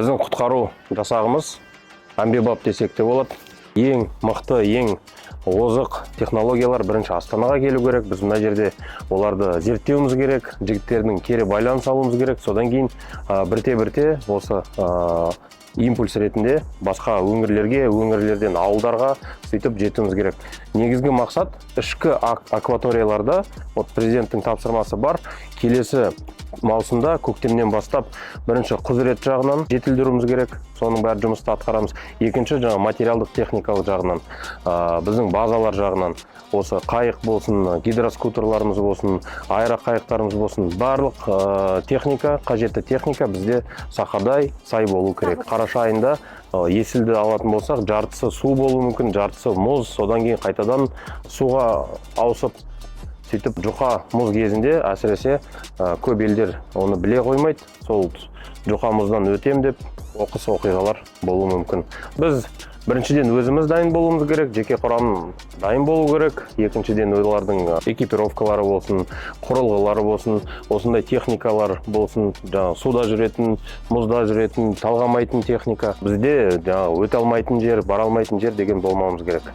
Біздің құтқару жасағымыз әмбебап десек те болады. Ең мықты, ең озық технологиялар бірінші Астанаға келу керек. Біз мына жерде оларды зерттеуіміз керек, жігіттердің кері байланыс алуымыз керек. Содан кейін бірте бірте осы импульс ретінде басқа өңірлерге, өңірлерден ауылдарға, сөйтіп жетуіміз керек. Негізгі мақсат ішкі акваторияларда. Вот президенттің тапсырмасы бар: келесі маусымда көктемнен бастап бірінші құзырет жағынан жетілдіруіміз керек, соның бәрі жұмысты атқарамыз. Екінші, жаңа материалдық техникалық жағынан, біздің базалар жағынан, осы қайық болсын, гидроскутерларымыз болсын, аэроқайықтарымыз болсын, барлық техника, қажетті техника бізде сақадай сай болу керек. Қараша айында Есілді алатын болсақ, жартысы су болуы мүмкін, жартысы мұз, содан кейін қайтадан суға ауысып, сөйтіп жұқа мұз кезінде әсіресе көп елдер оны біле қоймайды. Сол жұқа мұздан өтем деп оқыс оқиғалар болуы мүмкін. Біз біріншіден өзіміз дайын болуымыз керек, жеке құрам дайын болу керек. Екіншіден, олардың экипировкалары болсын, құрылғылары болсын, осындай техникалар болсын, жаңағы суда жүретін, мұзда жүретін, талғамайтын техника. Бізде жаңағы өте алмайтын жер, бара алмайтын жер деген болмауымыз керек.